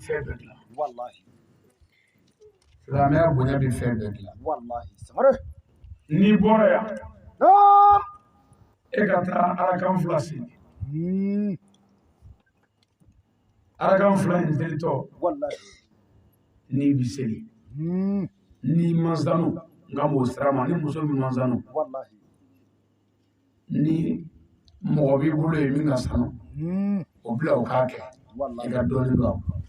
Fɛn bɛɛ dilan. Silamɛya bonya bɛ fɛn bɛɛ dilan. N'i bɔra yan, e ka taa arakan fila seli. Arakan fila in selitɔ, n'i bi seli, n'i ma sanu, nka m'o sira ma, ni muso min ma sanu, ni mɔgɔ b'i bolo yen min ka sanu, o bila o k'a kɛ, i ka dɔɔnin don a kun.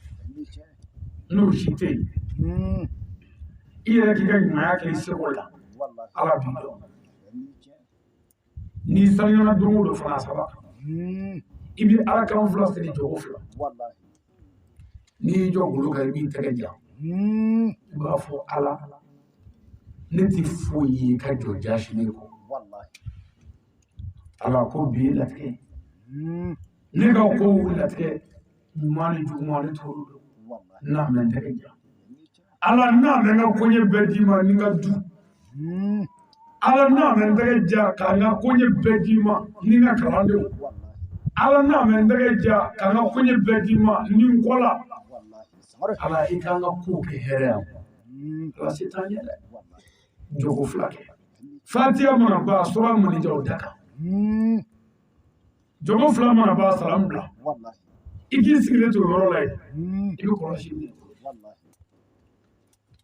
N'o si tɛ yen, i yɛrɛ k'i ka ɲumanya kɛ i seko la, Ala b'i dɔn. N'i sanuyara don o don fana saba kan, i bɛ arakan fila seli jɔko fila. N'i y'i jɔ golo kan, i b'i tɛgɛ jan, i b'a fɔ Ala, ne tɛ foyi ye ka jɔ jaasinin kɔ. Ala ko bi ye latigɛ, ne ka kow latigɛ, ɲuman ni juguman ne t'olu dɔn. N'a mɛ n tɛgɛ jan, Ala n'a mɛ n ka koɲɛ bɛɛ d'i ma ni n ka du. Ala n'a mɛ n tɛgɛ ja ka n ka koɲɛ bɛɛ d'i ma ni n ka kalandenw. Ala n'a mɛ n tɛgɛ ja ka n ka koɲɛ bɛɛ d'i ma ni n kɔ la. Ala i k'an ka kow kɛ hɛrɛ yan. Ala se t'an ye dɛ. Jɔko fila kɛ. Fatiya mana ban, sura mana ja o da kan. Jɔko fila mana ban, salam bila. I k'i sigilen to o yɔrɔ la yen, i bɛ kɔlɔsi minɛ.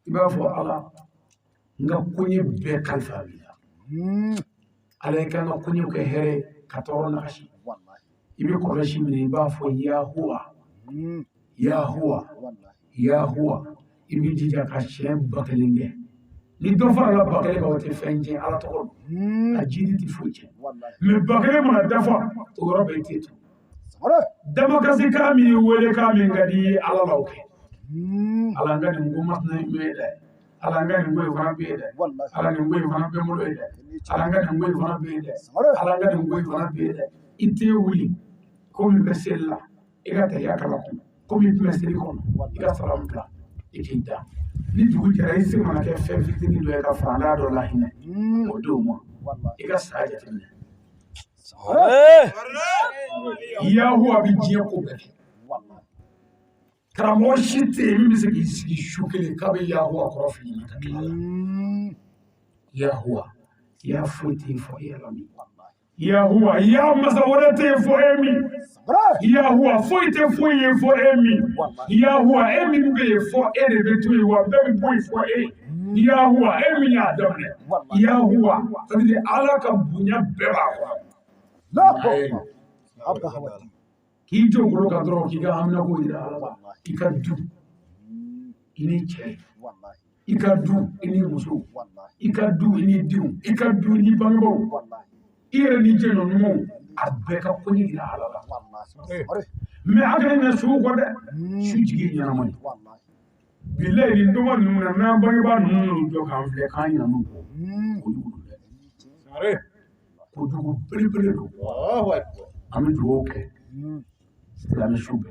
I b'a fɔ Ala, n ka koɲɛ bɛɛ kalifa b'i la. Ala i k'an ka koɲɛw kɛ hɛrɛ ye ka tɔɔrɔ nagasi. I bɛ kɔlɔsi minɛ, i b'a fɔ Yahuwa, Yahuwa, Yahuwa. I b'i jija ka siɲɛ 1000 kɛ. Ni dɔ farala 1000 kan, o tɛ fɛn tiɲɛ, Ala tɔgɔ don. A jidi tɛ foyi tiɲɛ. Mɛ 1000 mana dafa, o yɔrɔ bɛɛ i tɛ to. Damakasi kan min wele kan min ka di i ye, Ala la o kɛ. Ala n ka nin ko masina in bɛ yen dɛ. Ala n ka nin ko in fana bɛ yen dɛ. Ala nin ko in fana bɛ n bolo yen dɛ. Ala n ka nin ko in fana bɛ yen dɛ. Ala n ka nin ko in fana bɛ yen dɛ. I tɛ wuli komi bɛ seli la, i ka tahiya kala kɔnɔ, komi i tun bɛ seli kɔnɔ, i ka salamu bila, i k'i da. Ni dugu jɛra, i sen mana kɛ fɛn fitinin dɔ ye ka faranda dɔ lahinɛ, o d'o ma, i ka saya jateminɛ. Yahuwa bɛ diɲɛ ko bɛɛ kɛ. Karamɔgɔ si tɛ yen min bɛ se k'i sigi su kelen k'a bɛ Yahuwa kɔrɔ f'i ɲɛna ka tila la. Yahuwa, ya foyi tɛ yen fɔ e yɛrɛ min. Yahuwa, ya masa wɛrɛ tɛ yen fɔ e min. Yahuwa, foyi tɛ foyi ye fɔ e min. Yahuwa, e min bɛ yen fɔ e de bɛ to yen, wa bɛɛ bɛ bɔ yen fɔ e. Yahuwa, e min y'a daminɛ. Yahuwa, c'est à dire Ala ka bonya bɛɛ b'a kɔnɔ. K'i jɔ golo kan dɔrɔn, k'i ka haminako yira Ala la. I ka du, i ni cɛ, i ka du, i ni muso, i ka du, i ni denw, i ka du, i ni bangebaaw, i yɛrɛ ni jɛɲɔgɔn ɲumanw, a bɛɛ ka koɲɛ yira Ala la. Mɛ a kana ɲinɛ suw kɔ dɛ, su jigi ye ɲɛnama ye. Bilayi nin dɔgɔ ninnu na, n'an bangebaa ninnu y'u jɔ k'an filɛ k'an ɲinɛ n'u kɔ, kojugu don dɛ, kojugu belebele don. An bɛ dugawu kɛ silamɛ su bɛɛ.